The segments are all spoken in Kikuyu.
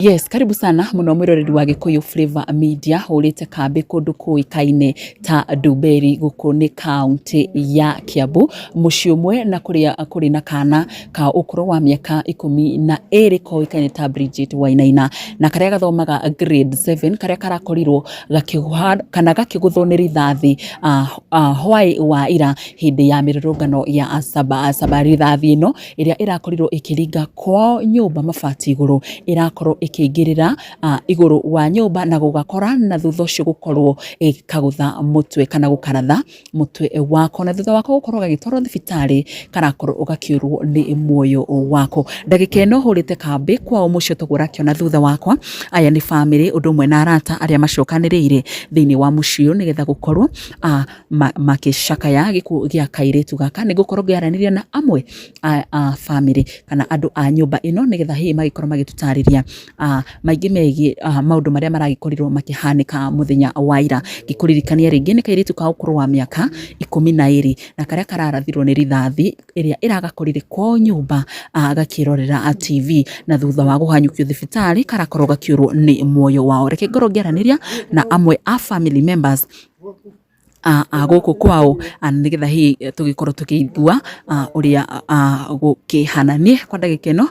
Yes, karibu sana muno mwiroreri wa Gikuyu Flavor Media hurite kambi kundu kuikaine ta Ndumberi guku ni kaunti ya Kiambu muciĩ ũmwe na kuria kuri na kana ka ukuru wa miaka 12 koikaine ta Bridget Wainaina na karia gathomaga grade 7 karia karakorirwo gakĩgwa kana gakĩgũthwo nĩ rithathi hwaĩ wa ira hĩndĩ ya mĩrũrũngano ya saba saba. Rithathi ĩno ĩrĩa ĩrakorirwo ĩkĩringa kwao nyũmba mabati igũrũ ĩrakorwo ĩkĩingĩrĩra igũrũ wa nyũmba na gũgakora na thutha ũcio gũkorwo ĩkagũtha mũtwe kana gũkaratha mũtwe wako na thutha wako gũkorwo gagĩtwarwo thibitarĩ karakorwo gakĩũrwo nĩ muoyo wako. Ndagĩka ĩno hũrĩte kambĩ kwao mũciĩ toguo ũrakĩona thutha wakwa. Aya nĩ bamĩrĩ ũndũ ũmwe na arata arĩa macokanĩrĩire thĩinĩ wa mũciĩ ũyũ nĩgetha gũkorwo makĩcakaya gĩkuũ gĩa kairĩtu gaka. Nĩ ngũkorwo ngĩaranĩria na amwe a bamĩrĩ kana andũ a nyũmba ĩno nĩgetha hihi magĩkorwo magĩtũtarĩria maingĩ megiĩ maũndũ marĩa maragĩkorirwo makĩhanĩka mũthenya wa ira. Ngĩkũririkania rĩngĩ nĩ kairĩtu ka ũkũrũ wa mĩaka 12 na karĩa kararathirwo nĩ rithathi ĩrĩa ĩragakorire kwao nyũmba gakĩrorera TV na thutha wa kũhanyũkio thibitarĩ karakorwo gakĩũrwo nĩ muoyo wao. Reke ngorwo ngĩaranĩria na amwe a family members a gũkũ kwao nĩgetha hihi tũgĩkorwo tũkĩigua ũrĩa gũkĩhana. Niĩ kwa ndagĩka ĩno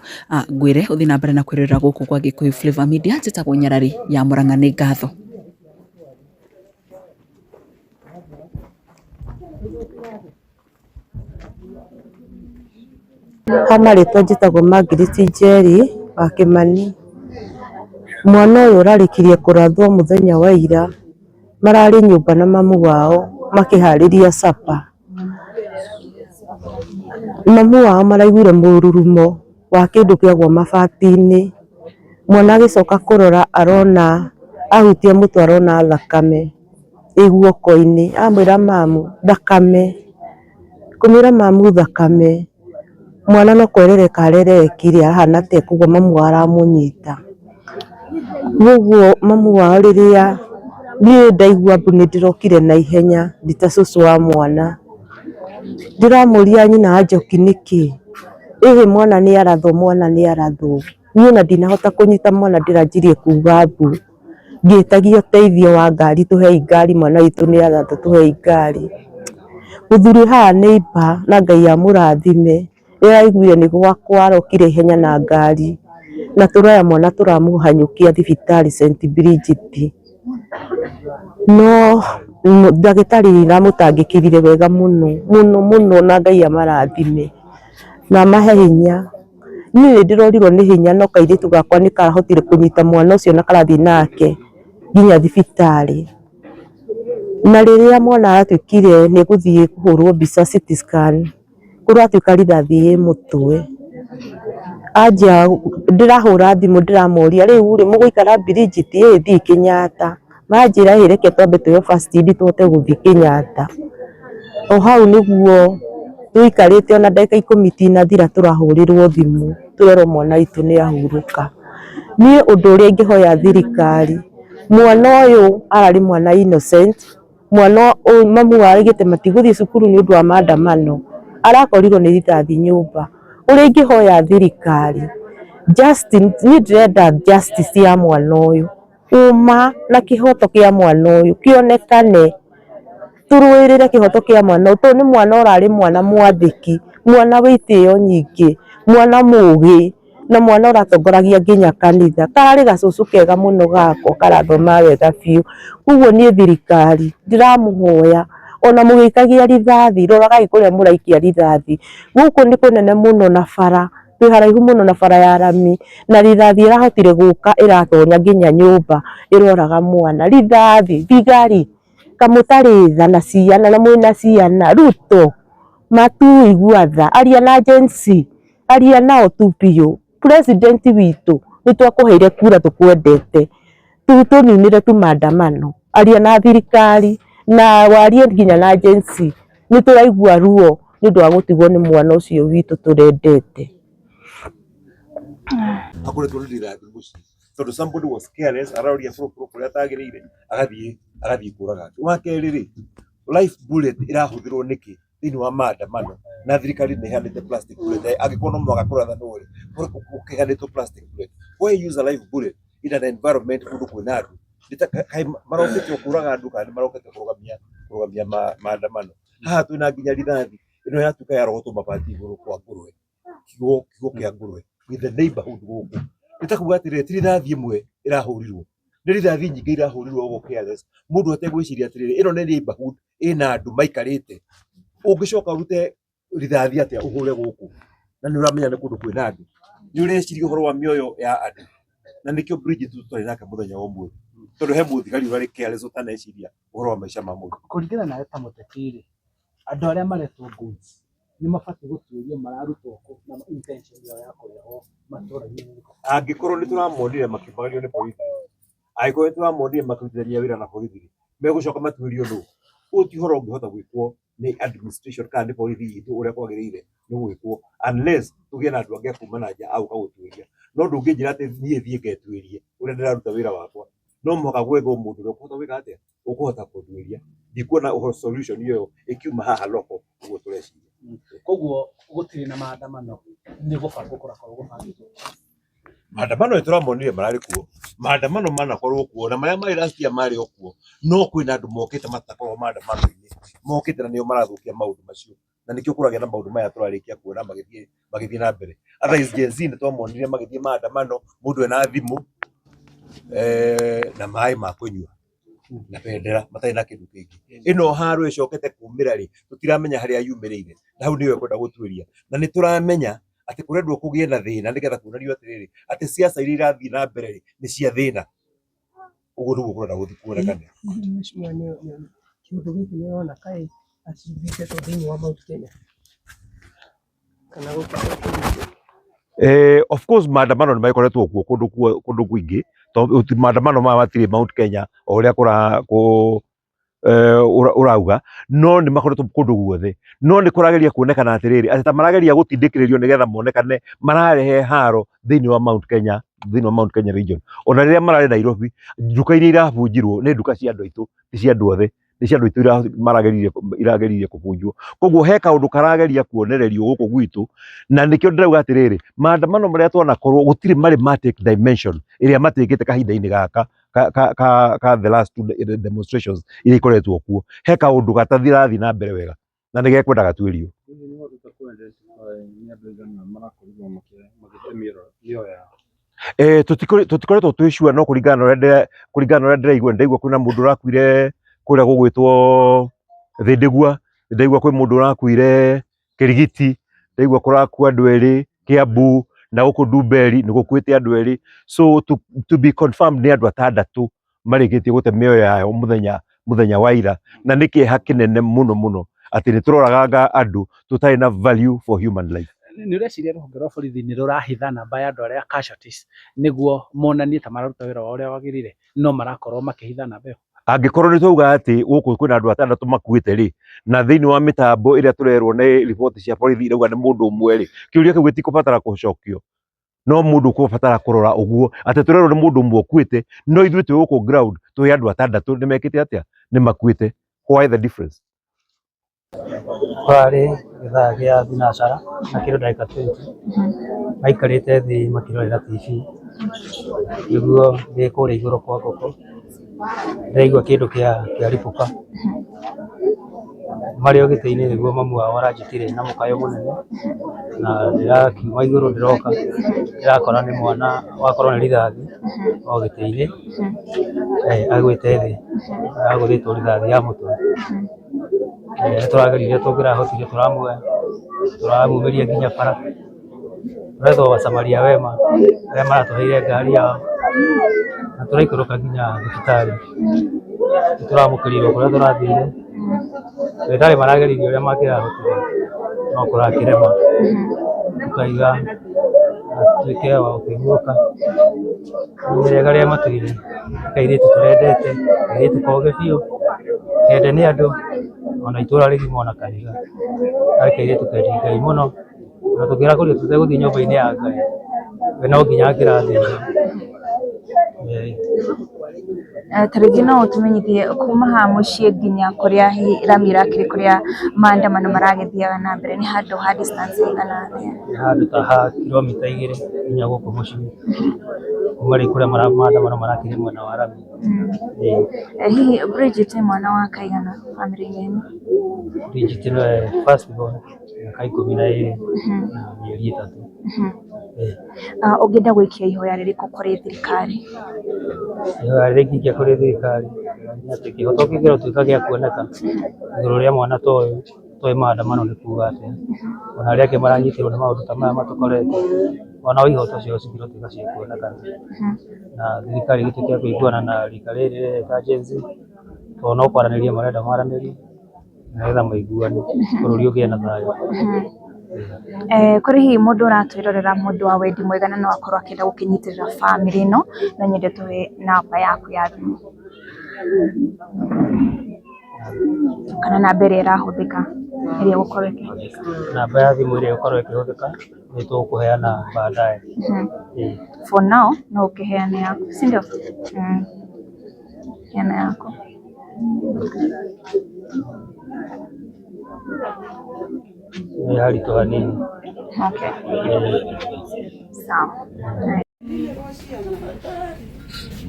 ngwĩre ũthiĩ na mbere na kwĩrorera gũkũ kwa Gĩkũyũ Flavor Media. Njĩtagwo Nyarari ya Mũrang'a, nĩ ngatho. Ha marĩtwa njĩtagwo Margaret Njeri wa Kĩmani. Mwana ũyũ ũrarĩkirie kũrathwo mũthenya wa ira, mararĩ nyũmba na mamu wao makĩharĩria supper. Mamu wao maraiguire mũrurumo wa kĩndũ kĩagwa mabati-inĩ. Mwana agĩcoka kũrora arona, ahutia mũtwe arona thakame ĩ guoko-inĩ. Amwĩra mamu thakame, kũmwĩra mamu thakame, mwana no kwerereka arererekire ahana ta ekũgwa mamu wao aramũnyita. Koguo mamu wao rĩrĩa niĩ ndaigua mbu nĩ ndĩrokire na ihenya ndĩ ta cũcũ wa mwana. Ndĩramũria nyina wa Njoki nĩkĩ? Ĩhĩ mwana nĩ arathwo, mwana nĩ arathwo. Niĩ ona ndinahota kũnyita mwana ndĩranjirie kuga mbu. Ngĩtagia ũteithio wa ngari, tũhei ngari mwana witũ nĩ arathwo, tũhei ngari. Mũthuri haha neighbour na Ngai amũrathime, rĩrĩa aiguire nĩ gwakwa arokire ihenya na ngari na tũroya mwana tũramũhanyũkia thibitarĩ St Bridget. No ndagĩtarĩ nĩ aramũtangĩkĩrire wega mũno mũno mũno na Ngai amarathime na amahe hinya. Niĩ nĩ ndĩrorirwo nĩ hinya no kairĩtu gakwa nĩ karahotire kũnyita mwana ũcio na karathiĩ nake nginya thibitarĩ. Na rĩrĩa mwana aratuĩkire nĩ egũthiĩ kũhũrwo mbica CT scan, kũratuĩka rithathi ĩ mũtwe. Anjia ndĩrahũra thimũ ndĩramoria rĩu rĩ mũgũikara Bridget ĩ thiĩ Kenyatta. Manjĩra ĩ reke twambe tuoe first aid tũhote gũthiĩ Kenyatta. O hau nĩguo tũikarĩte ona ndagĩka 10 itinathira tũrahũrĩrwo thimũ tũrerwo mwana witũ nĩ ahurũka. Niĩ ũndũ ũrĩa ingĩhoya thirikari, mwana ũyũ ararĩ mwana innocent, mwana ũyũ mamu wao augĩte matigũthiĩ cukuru nĩ ũndũ wa maandamano, arakorirwo nĩ rithathi nyũmba. Ũrĩa ingĩhoya thirikari, niĩ ndĩrenda justice ya mwana ũyũ, ũma na kĩhoto kĩa mwana ũyũ kĩonekane, tũrũĩrĩre kĩhoto kĩa mwana ũyũ tondũ nĩ mwana ũrarĩ mwana mwathĩki, mwana wĩ itĩo nyingĩ, mwana mũgĩ na mwana ũratongoragia nginya kanitha. Kararĩ gacũcũ kega mũno gakwa karathomaga wega biũ. Koguo niĩ thirikari ndĩramũhoya ona mũgĩikagia rithathi roragai kũrĩa mũraikia rithathi. Gũkũ nĩ kũnene mũno na bara, twĩ haraihu mũno na bara ya rami na rithathi ĩrahotire gũka ĩratonya nginya nyũmba ĩroraga mwana. Rithathi, thigari kamũtarĩ tha na ciana na mwĩna ciana. Ruto matuigua tha, aria na Gen Z, aria nao tu biũ. President witũ nĩ twakũheire kura tũkwendete, tũninĩre tu maandamano. Aria na thirikari na warie nginya na Gen Z. Nĩ tũraigua ruo nĩ ũndũ wa gũtigwo nĩ mwana ũcio witũ tũrendete. Akoretwo nĩ rithathi mũciĩ tondũ somebody was careless, araroria bũrũbũrũ kũrĩa atagĩrĩire, agathiĩ kũraga andũ. Wa kerĩ rĩ, life bullet ĩrahũthĩrwo nĩkĩ thĩinĩ wa maandamano na thirikari nĩ ĩheanĩte plastic bullet? Angĩkorwo no mũhaka kũrathanwo rĩ, gũkĩheanĩtwo plastic bullet? Why use a live bullet in an environment kũndũ kwĩna andũ? Nĩ ta kaĩ marokĩte o kũraga andũ kana nĩ marokĩte kũrũgamia kũrũgamia maandamano? Haha twĩna nginya rithathi ĩno yatuĩka yarogotwo mabati igũrũ kwa ngũrwe, kiugo kiugo kĩa ngũrwe with the neighborhood gũkũ. Nĩ ta kuga atĩrĩrĩ, ti rithathi ĩmwe ĩrahũrirwo, nĩ rithathi nyingĩ irahũrirwo ũguo careless, mũndũ ategwĩciria atĩrĩrĩ, ĩno nĩ neighborhood ĩna andũ maikarĩte, ũngĩcoka ũrute rithathi atĩa ũhũre gũkũ na nĩ ũramenya nĩ kũndũ kwĩna andũ, nĩ ũreciria ũhoro wa mĩoyo ya andũ, na nĩkĩo Bridget tũtarĩ nake mũthenya wa ũmũthĩ, tondũ he mũthigari ũrarĩ careless ũtaneciria ũhoro wa maica ma mũndũ. Kũringana nawe ta mũteti rĩ, andũ arĩa maretwo goons nĩ mabatiĩ gũtuĩrio mararutwo kũ na intention yao ya kũrehwo matũra-inĩ nĩ ĩrĩkũ? Angĩkorwo nĩ tũramonire makiumagario nĩ borithi, angĩkorwo nĩ tũramonire makĩrutithania wĩra na borithi, megũcoka matuĩrio nũ? Ũyũ ti ũhoro ũngĩhota gwĩkwo nĩ administration kana nĩ borithi itũ ũrĩa kwagĩrĩire nĩ gwĩkwo unless tũgĩe na andũ angĩ a kuma na nja a gũka gũtuĩria. No ndũngĩnjĩra atĩ niĩ thiĩ ngetuĩrie ũrĩa ndĩraruta wĩra wakwa, no mũhaka gwethwo mũndũ ũrĩa ũkũhota gwĩka atĩa, ũkũhota kũnduĩria. Ndikuona ũhoro solution ĩyo ĩkiuma haha local ũguo tũreciria. Koguo gũtirĩ na maandamano nĩ gũbangwo kũrakorwo gũbangĩtwo. Maandamano nĩ tũramonire mararĩ kuo, maandamano manakorwo kuo na marĩa marĩ last year marĩ o kuo, no kwĩna andũ mokĩte matakoragwo maandamano-inĩ, mokĩte na nĩo marathũkia maũndũ macio, na nĩkĩo kũragĩa na maũndũ maya tũrarĩkia kuona magĩthiĩ magĩthiĩ na mbere. Otherwise Gen Z nĩ twamonire magĩthiĩ maandamano, mũndũ ena thimũ na maĩ ma kũnyua na bendera matarĩ na kĩndũ kĩngĩ. Ĩno haro ĩcokete kumĩra rĩ, tũtiramenya harĩa yumĩrĩire, na hau nĩho ĩkwenda gũtuĩria, na nĩ tũramenya atĩ kũrendwo kũgĩe na thĩna nĩgetha kuonanio atĩrĩrĩ, atĩ ciaca iria irathiĩ na mbere rĩ, nĩ cia thĩna. Ũguo nĩguo kũrenda gũthiĩ kuonekane. Hihi mheshimiwa nĩ kĩũndũ gĩkĩ nĩ ũrona kaĩ achievĩte thĩinĩ wa Mount Kenya kana gũkũ gwitũ? Of course maandamano nĩ magĩkoretwo kuo kũndũ kũndũ kũingĩ, tondũ maandamano maya matirĩ Mount Kenya o ũrĩa kũra kũ ũrauga, no nĩ makoretwo kũndũ guothe, no nĩ kũrageria kuonekana atĩrĩrĩ, atĩ ta marageria gũtindĩkĩrĩrio nĩgetha monekane mararehe haro thĩinĩ wa Mount Kenya, thĩinĩ wa Mount Kenya region. Ona rĩrĩa mararĩ Nairobi, nduka iria irabunjirwo nĩ nduka cia andũ aitũ, ti cia andũ othe, nĩ cia andũ aitũ marageririe irageririe kũbunjwo. Koguo he kaũndũ karageria kuonererio gũkũ gwitũ, na nĩkĩo ndĩrauga atĩrĩrĩ, maandamano marĩa twanakorwo gũtirĩ marĩ ma take dimension ĩrĩa matĩkĩte kahinda-inĩ gaka ka, ka, ka, ka the last two demonstrations iria ikoretwo kuo. He kaũndũ gatathirathiĩ na mbere wega na nĩ gekwenda gatuĩrio. Hihi nĩ ũhotete kũ identify nĩ andũ aigana marakorirwo magĩte mĩoyo yao? Tũtikoretwo twĩ sure no kũringana na ũrĩa kũringana na ũrĩa ndĩraigua, ndĩraigua kwĩna mũndũ ũrakuire kũrĩa gũgwĩtwo Thĩndĩgua, ndĩraigua kwĩ mũndũ ũrakuire Kĩrigiti, ndĩraigua kũrakua andũ erĩ Kiambu, na gũkũ Ndumberi nĩ gũkuĩte andũ erĩ. So to be confirmed nĩ andũ atandatũ marĩkĩtie gũte mĩoyo yao mũthenya mũthenya wa ira, na nĩ kĩeha kĩnene mũno mũno atĩ nĩ tũroraganga andũ tũtarĩ na value for human life. Nĩ ũreciria rũhonge rwa borithi nĩ rũrahitha namba ya andũ arĩa casualties nĩguo monanie ta mararuta wĩra wao ũrĩa wagĩrĩire no marakorwo makĩhitha namba ĩyo? Angĩkorwo nĩ twauga atĩ gũkũ kwĩna andũ atandatũ makuĩte rĩ, na thĩinĩ wa mĩtambo ĩrĩa tũrerwo nĩ riboti cia borithi irauga nĩ mũndũ ũmwe rĩ, kĩũria kĩu gĩtikũbatara gũcokio. No mũndũ ũkũbatara kũrora ũguo atĩ tũrerwo nĩ mũndũ ũmwe ũkuĩte, no ithuĩ twĩ gũkũ ground twĩ andũ atandatũ nĩ mekĩte atĩa? Nĩ makuĩte. Why the difference? Kũrarĩ gĩthaa gĩa thinacara na kĩndũ ndagĩka twenty, maikarĩte thĩ makĩrorera TV, nĩguo ndĩ kũrĩa igũrũ kwa ngũkũ, ndĩraigua kĩndũ kĩaribũka, marĩ o gĩtĩ-inĩ nĩguo mamu wao aranjĩtire na mũkayo mũnene, na ndĩrakiuma igũrũ ndĩroka, ndĩrakora nĩ mwana wakorwo nĩ rithathi o gĩtĩ-inĩ, agwĩte thĩ, agũthĩtwo rithathi ya mũtwe. Nĩ tũrageririe ũrĩa tũngĩrahotire tũramuoya, tũramumĩria nginya bara, tũretha wasamaria wema arĩa maratũheire ngari yao, na tũraikũrũka nginya thibitarĩ. Nĩ tũramũkĩrirwo kũrĩa tũrathire, ndagĩtarĩ marageririe ũrĩa mangĩrahotire no kũrakĩrema, tũkaiga atuĩke wa gũkĩhurũka. Nĩ rĩega rĩa matu-inĩ, nĩ kairĩtu tũrendete, kairĩtu kogĩ biũ, kende nĩ andũ, ona itũra rĩgima ona kanitha. Karĩ kairĩtu kendi Ngai mũno, ona tũngĩragũrire tũtegũthiĩ nyũmba-inĩ ya Ngai, we no nginya angĩrathĩnjwo. Ta rĩngĩ no ũtũmenyithie kuma haha mũciĩ nginya kũrĩa hihi rami ĩrakĩrĩ kũrĩa maandamano maragĩthiaga na mbere nĩ handũ ha distance ĩigana atĩa? Nĩ handũ ta ha kilomita 2 nginya gũkũ mũciĩ, kuma rĩu kũrĩa maandamano marakĩrĩ mwena wa rami. Hihi Bridget nĩ mwana wa kaigana bamĩrĩ-inĩ ĩno? Bridget nĩwe first born, mĩaka 12 na mĩeri 3. Ũngĩenda gũikia ihoya rĩrĩkũ kũrĩ thirikari? Ihoya rĩrĩa ingĩikia kũrĩ thirikari nĩ atĩ kĩhoto kĩngĩrotuĩka gĩa kuoneka igũrũ rĩa mwana ta ũyũ, tũĩ maandamano nĩ kuga atĩa, ona arĩa angĩ maranyitirwo nĩ maũndũ ta maya matũkorete, onao ihoto ciao cingĩrotuĩka cia kuonekana, na thirikari ĩgĩtuĩke ya kũiguana na rika rĩrĩ rĩreta Gen Z, tondũ no kwaranĩria marenda maranĩrie nĩgetha maiguane bũrũri ũgĩe na thayũ. Kũrĩ hihi mũndũ ũratwĩrorera mũndũ wa wendi mwega na no akorwo akĩenda gũkĩnyitĩrĩra bamĩrĩ ĩno, no nyende tũhe namba yaku ya thimũ kana namba ĩrĩa ĩrahũthĩka ĩrĩa ĩgũkorwo ĩkĩhũthĩka. Namba ya thimũ ĩrĩa ĩgũkorwo ĩkĩhũthĩka nĩ tũkũheana baadaye. For now no ũkĩheane yaku, si ndio? Heana yaku. Nĩ haritũ hanini. Okay. Sawa.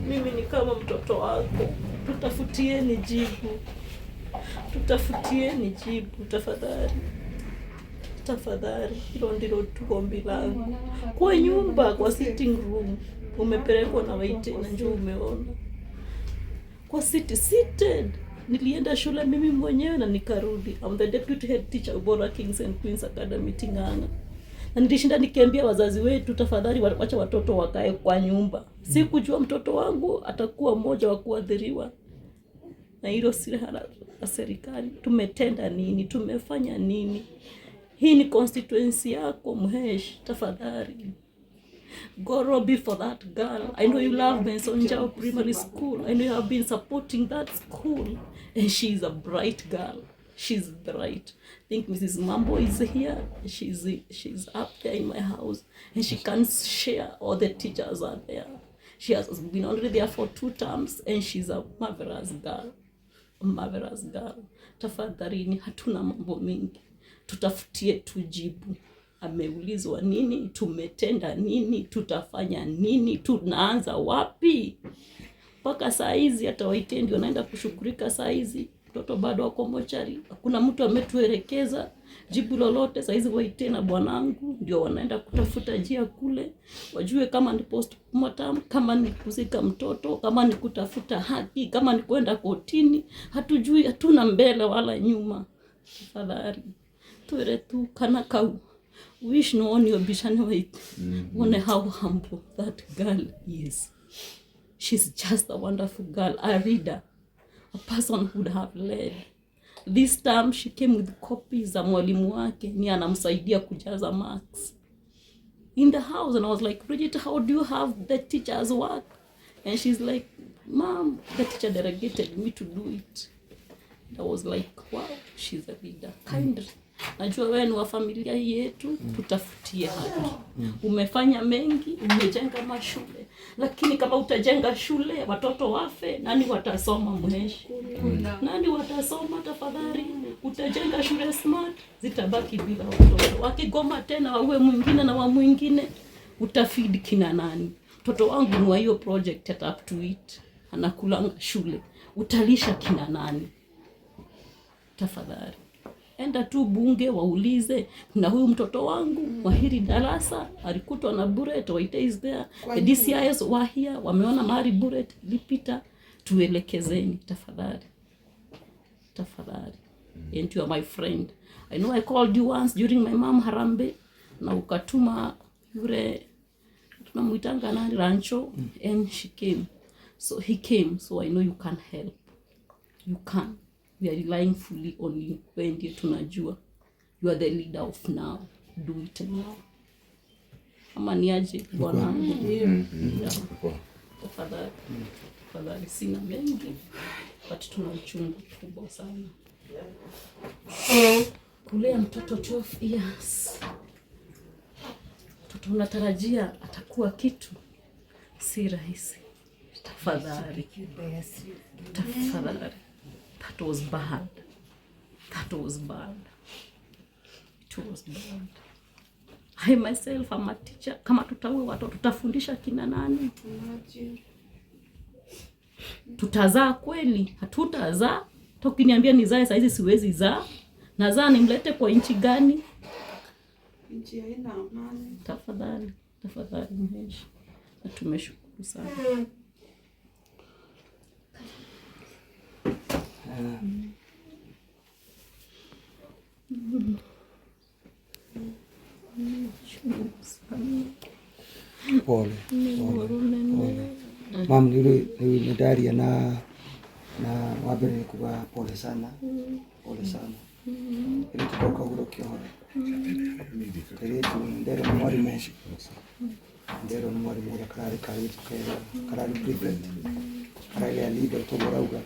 Mimi ni kama mtoto wako, tutafutieni jibu, tutafutieni jibu tafadhali, tafadhali. Hilo ndilo tu ombi langu. Kwa nyumba, kwa sitting room umepelekwa na waite na njoo umeona kwa seated. Nilienda shule mimi mwenyewe na nikarudi. I'm the deputy head teacher Ubora Kings and Queens Academy Ting'ang'a. Na nilishinda nikiambia wazazi wetu, tafadhali wacha watoto wakae kwa nyumba. Sikujua mtoto wangu atakuwa mmoja wa kuadhiriwa na hilo silaha la serikali. Tumetenda nini? Tumefanya nini? Hii ni constituency yako Mhesh, tafadhali. Go lobby for that girl. I know you love Benson Njau Primary School. I know you have been supporting that school. And she's a bright girl. She's bright. I think Mrs. Mambo is here. She's up there in my house. And she can share. All the teachers are there. She has been only there for 2 terms. And she's a marvelous girl. A marvelous girl. Tafadhalini, hatuna mambo mingi. Tutafutie tujibu. Ameulizwa nini, tumetenda nini, tutafanya nini, tunaanza wapi? Mpaka saa hizi hata waitendi wanaenda kushughulika saa hizi, mtoto bado ako mochari, hakuna mtu ametuelekeza jibu lolote. Saa hizi waite na bwanangu ndio wanaenda kutafuta njia kule, wajue kama ni postmortem, kama ni kuzika mtoto, kama ni kutafuta haki, kama ni kwenda kotini. Hatujui, hatuna mbele wala nyuma. Tafadhali tuere tu kana kau wish no one your bishane wait. Wone how humble that girl is. She's just a wonderful girl, a reader, a person who would have led. This time she came with copies za mwalimu wake, ni anamsaidia kujaza marks in the house. And I was like, Bridget, how do you have the teacher's work? And she's like, Mom, the teacher delegated me to do it. And I was like, wow, she's a leader. Kindly. Najua wewe ni wa familia yetu, tutafutie haki. Umefanya mengi, umejenga mashule, lakini kama utajenga shule watoto wafe, nani watasoma Mheshi? Nani watasoma tafadhali? Utajenga shule smart, zitabaki bila watoto. Wakigoma tena wawe mwingine na wa mwingine, utafeed kina nani? Mtoto wangu ni wa hiyo project at up to it, anakulanga shule, utalisha kina nani? Tafadhali enda tu bunge waulize, na huyu mtoto wangu wa hili darasa alikutwa na bullet, Waite is there, the DCIS were here, wameona mahali bullet ilipita, tuelekezeni tafadhali, tafadhali. And you are my friend. I know I called you once during my mom Harambe, na ukatuma yule tunamuitanga nani Rancho, and she came. So he came, so I know you can help. You can. We are relying fully on you. Wewe ndiye tunajua. You are the leader of now. Do it now. Ama niaje bwanangu? Tafadhali. Tafadhali, sina mengi, but tuna uchungu kubwa sana. Kulea mtoto 12 years. Mtoto unatarajia atakuwa kitu, si rahisi. Tafadhali, tafadhali. That was bad. That was bad. It was bad. I myself am a teacher. Kama tutaua watoto tutafundisha kina nani? Tutazaa kweli? Hatutazaa. Hata ukiniambia nizae saizi siwezi zaa. Nazaa nimlete kwa nchi gani? Nchi haina amani. Tafadhali, tafadhali Mheshi, na tumeshukuru sana. Shukuru sana. Pole Nĩ pole ruo rũnene. pole mam nĩ nĩ ndaria na na wa mbere nĩ kuga pole sana pole sana rĩu tũgoka ũhurũke ũhoro kairĩtu nderwo nĩ mwarimũ nderwo nĩ mwarimũ ũrĩa kararĩ kairĩtu kega kararĩ prefect kararĩ leader toguo ũrauga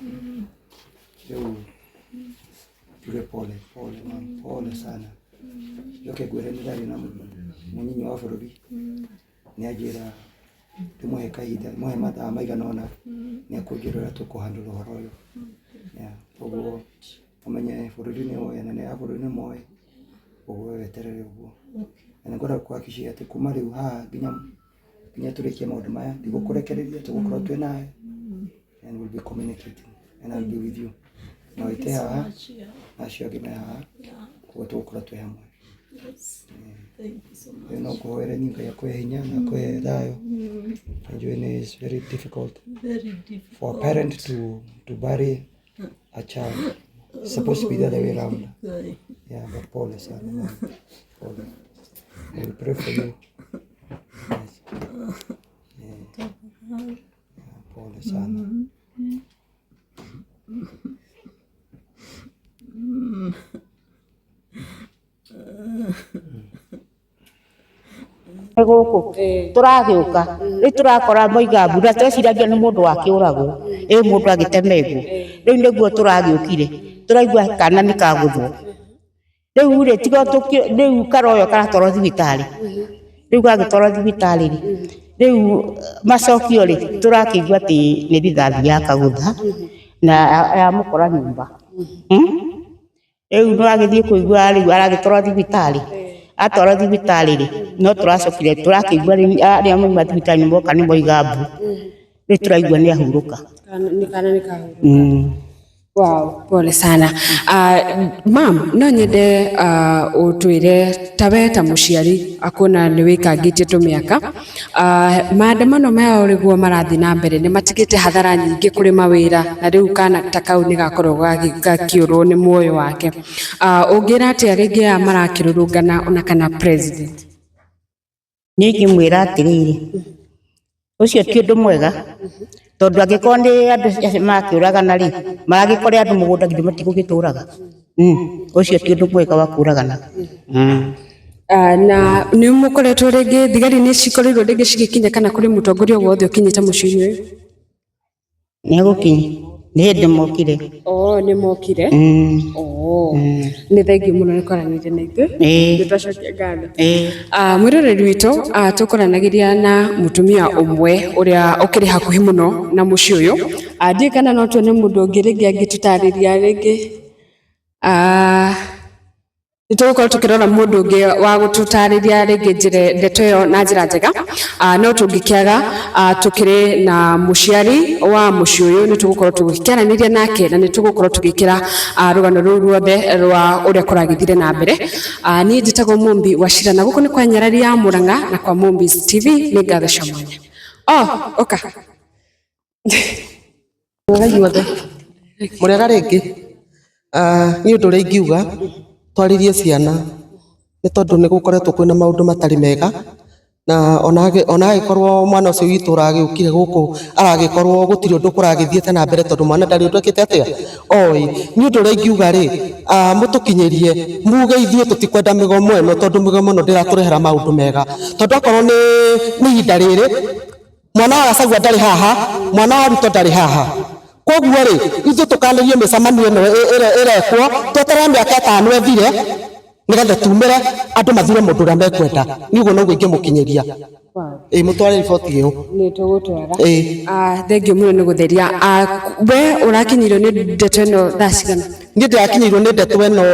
rĩu tuge pole pole mam pole sana njoke ngwĩre nĩ ndaria na mũnyinyi wa bũrũri nĩ anjĩra ndĩmũhe kahinda ndĩmũhe mathaa maigana ũna nĩ akũnjĩra ũrĩa tũkũhandũra ũhoro ũyũ. Yeah, koguo ũmenye bũrũri nĩ woĩ anene a bũrũri nĩ moĩ ũguo we weterere ũguo na nĩ ngwenda gũkũhakikishia atĩ kuma rĩu haha nginya nginya tũrĩkie maũndũ maya ndigũkũrekereria tũgũkorwo twĩ nawe and we'll be communicating and I'll be with you na Thank wĩte you so haha much. Yeah. na acio angĩ me haha Yeah. koguo tũgũkorwo twĩ hamwe. Yes. Thank you so Rĩu no much. ngũhoere niĩ Ngai akũhe hinya na akũhe thayũ najua nĩ is very difficult Very for a difficult. parent to bury a child. It's supposed to be the other way around. Guy. Yeah, but pole sana mama. Pole. I will pray for you. Yes. Yeah, pole sana. Nĩ gũkũ tũragĩũka rĩu tũrakora moiga mbura tweciragia nĩ mũndũ wakĩũragwo ĩ mũndũ agĩtemengwo rĩu nĩguo tũragĩũkire tũraigua kana nĩ kagũthwo rĩu rĩ tiga rĩu karoyo karatwarwo thibitarĩ rĩu gagĩtwarwo thibitarĩ rĩ rĩu macokio rĩ tũrakĩigua atĩ nĩ rithathi yakagũtha na yamũkora nyũmba. Rĩu nĩ wagĩthiĩ kũigua rĩu aragĩtwarwo thibitarĩ atwarwo thibitarĩ rĩ no tũracokire tũrakĩigua rĩu arĩa mauma thibitarĩ nĩ moka nĩ moiga mbu rĩu tũraigua nĩ ahurũka. Nĩ kana nĩ kahurũka. Wow, pole sana. Mam, no nyende ũtwĩre ta we ta mũciari akuona nĩ wĩkangĩtie tũmĩaka maandamano maya ũrĩguo marathiĩ na mbere nĩ matigĩte hathara nyingĩ kũrĩ mawĩra na rĩu kana ta kau nĩ gakorwo gakĩũrwo nĩ muoyo wake. Ũngĩra atĩa rĩngĩ aya marakĩrũrũngana ona kana president? Niĩ ingĩmwĩra atĩrĩrĩ ũcio ti ũndũ mwega tondũ angĩkorwo nĩ andũ acio marakĩũragana rĩ maragĩkore andũ mũgũnda githĩ matigũgĩtũraga. Ũcio ti ũndũ mwega wa kũragana. Na nĩ mũkoretwo rĩngĩ thigari nĩ cikorirwo rĩngĩ cigĩkinya kana kũrĩ mũtongoria wothe ũkinyĩte mũciĩ-inĩ ũyũ? Nĩ egũkinya nĩ hĩndĩ mokire. Oh, nĩ mokire. Oh, nĩ thengiũ mũno nĩ kwaranĩria na ithuĩ. Ĩĩ. Nĩ twacokia ngatho. Ĩĩ. Mwĩroreri witũ tũkwaranagĩria na mũtumia ũmwe ũrĩa ũkĩrĩ hakuhĩ mũno na mũciĩ ũyũ. Ndiũĩ kana no tuone mũndũ ũngĩ rĩngĩ angĩtũtarĩria rĩngĩ. Nĩ tũgũkorwo tũkĩrora mũndũ ũngĩ wa gũtũtarĩria rĩngĩ njĩra ndeto ĩyo na njĩra njega. No tũngĩkĩaga tũkĩrĩ na mũciari wa mũciĩ ũyũ nĩ tũgũkorwo tũgĩkĩaranĩria nake na nĩ tũgũkorwo tũgĩkĩra rũgano rũu ruothe rwa ũrĩa kũragĩthire na mbere. Niĩ njĩtagwo Mumbi wa Cira na gũkũ nĩ kwa Nyarari ya Mũrang'a na kwa Mumbi's TV nĩ ngatho cia mwanya. Oh, ũka. Mwega inyuothe mũrĩega rĩngĩ. Niĩ ũndũ ũrĩa ingiuga twarĩrie ciana nĩ tondũ nĩ gũkoretwo kwĩna maũndũ matarĩ mega na ona agĩkorwo mwana ũcio witũ ũragĩũkire gũkũ aragĩkorwo gũtirĩ ũndũ kũragĩthiĩte na mbere tondũ mwana ndarĩ ũndũ ekĩte atĩa oĩ. Niĩ ũndũ ũrĩa ingiuga rĩ, mũtũkinyĩrie muge ithuĩ tũtikwenda mĩgomo ĩno tondũ mĩgomo ĩno ndĩratũrehera maũndũ mega tondũ akorwo nĩ ihinda rĩrĩ mwana wa Gachagua ndarĩ haha, mwana wa Ruto ndarĩ haha. Koguo rĩ ithuĩ tũkanĩrie mĩcemanio ĩno ĩrekwo tweterere mĩaka ĩtano ĩthire nĩgetha tumĩre andũ mathure mũndũ ũrĩa mekwenda. Niĩ ũguo noguo ingĩmũkinyĩria. Ĩĩ, mũtware riboti ĩyo. Nĩ tũgũtwara. Ĩĩ. Thengiũ mũno nĩ gũtheria. We ũrakinyĩirwo nĩ ndeto ĩno thaa cigana? Niĩ ndĩrakinyĩirwo nĩ ndeto ĩno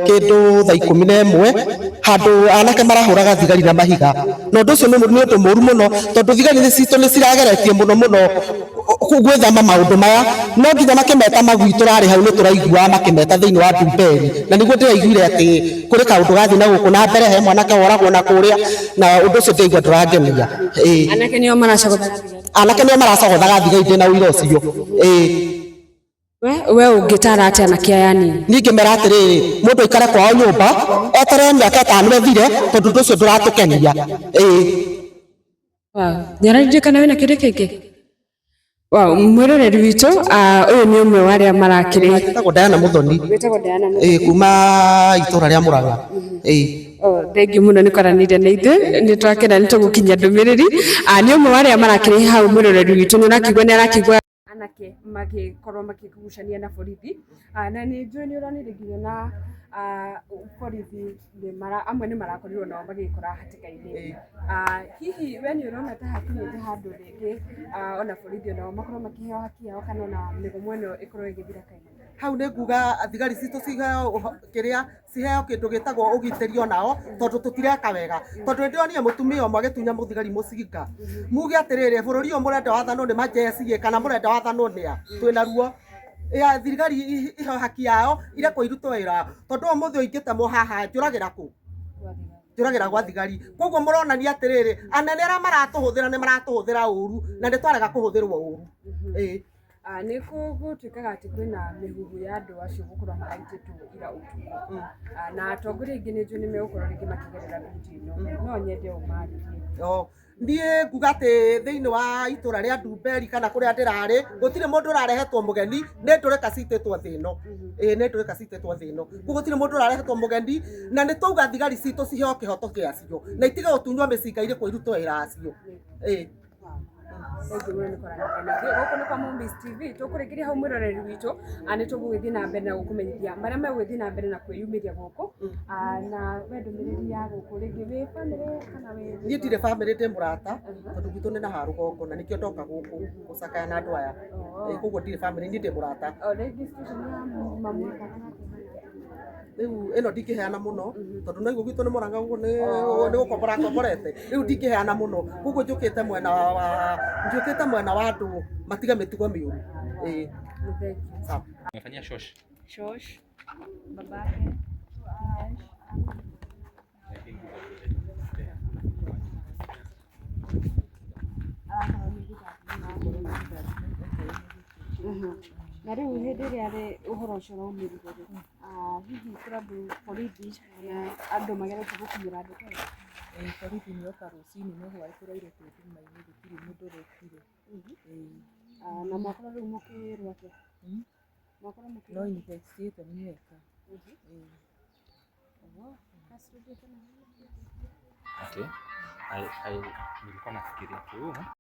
kĩndũ thaa 11, handũ anake marahũraga thigari na mahiga, na ũndũ ũcio nĩ ũndũ mũru mũno, tondũ thigari citũ nĩ cirageretie mũno mũno gwĩthema maũndũ maya, no nginya makĩmeta magui tũrarĩ hau nĩ tũraiguaga makĩmeta thĩinĩ wa Ndumberi, na nĩguo ndĩraiguire atĩ kũrĩ kaũndũ gathiĩ na gũkũ na mbere, he mwanake woragwo na kũrĩa, na ũndũ ũcio ndĩraigua ndũrangenia. Ĩĩ. Anake nĩo maracogothaga thigari? Anake nĩo maracogothaga thigari, ndĩna ũira ũcio. Ĩĩ. We ũngĩtaara atĩa anake aya anini? Niĩ ingĩmera atĩrĩrĩ, mũndũ aikare kwao nyũmba, eterere mĩaka 5 ĩthire, tondũ ũndũ ũcio ndũratũkenia. Ĩĩ. Nyararire kana wĩna kĩũria kĩngĩ? Wow, mwĩroreri witũ, ũyũ nĩ ũmwe wa arĩa marakĩrĩ. Njĩtagwo Diana Muthoni. Wĩtagwo Diana Muthoni. Ĩĩ, kuma itũra rĩa Mũrang'a. Ĩĩ. Oh, thengiũ mũno nĩ kwaranĩria na ithuĩ, nĩ twakena nĩ tũgũkinyia ndũmĩrĩri. Nĩ ũmwe wa arĩa marakĩrĩ hau mwĩroreri witũ, nĩ ũrakĩigua nĩ arakĩigua anake magĩkorwo makĩgucania na borithi. Na nĩ njũĩ nĩ ũronire nginya na borithi amwe nĩ marakorirwo nao magĩkora hatĩka-inĩ. Hihi we nĩ ũrona ta hakinyĩte handũ rĩngĩ ona borithi onao makorwo makĩheo haki yao kana ona mĩgomo ĩno ĩkorwo ĩgĩthira kaimana? Hau nĩ nguga thigari citũ ciheo kĩrĩa, ciheo kĩndũ gĩtagwo ũgitĩri onao, tondũ tũtireka wega. Tondũ nĩ ndĩronire mũtumia ũmwe agĩtunya mũthigari mũcinga. Muge atĩrĩrĩ, bũrũri ũyũ mũrenda wathanwo nĩ majeci ĩ, kana mũrenda wathanwo nĩ a? Twĩna ruo. Thigari iheo haki yao, irekwo irute wĩra wao. Tondũ ũmũthĩ ũyũ ingĩtemwo haha njũragĩra kũ? Njũragĩra gwa thigari. Koguo mũronania atĩrĩrĩ, anene arĩa maratũhũthĩra nĩ maratũhũthĩra ũru, na nĩ twarega kũhũthĩrwo ũru. Ĩĩ. Nĩ gũtuĩkaga atĩ kwĩna mĩhuhu ya andũ acio gũkorwo maraitĩtwo ira ũtukũ. Na atongoria aingĩ nĩ njũĩ nĩ megũkorwo rĩngĩ makĩgerera video ĩno. No nyende ũmarĩrie. Oh, niĩ nguga atĩ thĩinĩ wa itũra rĩa Ndumberi kana kũrĩa ndĩrarĩ, gũtirĩ mũndũ ũrarehetwo mũgeni, nĩ ndũrĩka citĩtwo thĩ ĩno. Ĩĩ, nĩ ndũrĩka citĩtwo thĩ ĩno. Koguo gũtirĩ mũndũ ũrarehetwo mũgeni, na nĩ twauga thigari citũ ciheo kĩhoto gĩacio, na itige gũtunywo mĩcinga irĩkwo irutwo wĩra wacio. Ĩĩ. Thengiũ mũno nĩ kwaranĩria na ithuĩ. Gũkũ nĩ kwa Mumbis TV. Tũkũrĩkĩria hau mwĩroreri witũ, nĩ tũgũgĩthiĩ na mbere na gũkũmenyithia marĩa megũgĩthiĩ na mbere na kwĩyumĩria gũkũ. Na we ndũmĩrĩri ya gũkũ rĩngĩ wĩ bamĩrĩ kana wĩ Niĩ ndirĩ bamĩrĩ, ndĩ mũrata, tondũ gwitũ nĩ na haha rũgongo na nĩkĩo ndoka gũkũ gũcakaya na andũ aya. Ĩĩ, koguo ndirĩ bamĩrĩ, niĩ ndĩ mũrata. O rĩngĩ situation ya mamu wa kana Rĩu ĩno ndingĩheana mũno tondũ no igua gwitũ nĩ Mũrang'a ũguo nĩ gũkombora ngomborete, rĩu ndingĩheana mũno, koguo njũkĩte mwena wa, njũkĩte mwena wa andũ matige mĩtugo mĩũru, ĩĩ. Sawa. Umefanyia shosh? Shosh, babake, Dinesh. Na rĩu hĩndĩ ĩrĩa ũhoro ũcio ũraumĩrire rĩ, hihi kũrĩ andũ borithi kana andũ mageretie gũkinyĩra andũ ta aya? Ĩĩ borithi nĩ oka rũcinĩ no hwaĩ tũraire twĩ nduma-inĩ gũtirĩ mũndũ ũrokire. Ĩĩ. Na mwakorwo rĩu mũkĩrwo atĩa? Mwakorwo mũkĩrwo No investigate nĩ meka. Ĩĩ. Okay. I, I, nilikuwa nafikiria tu.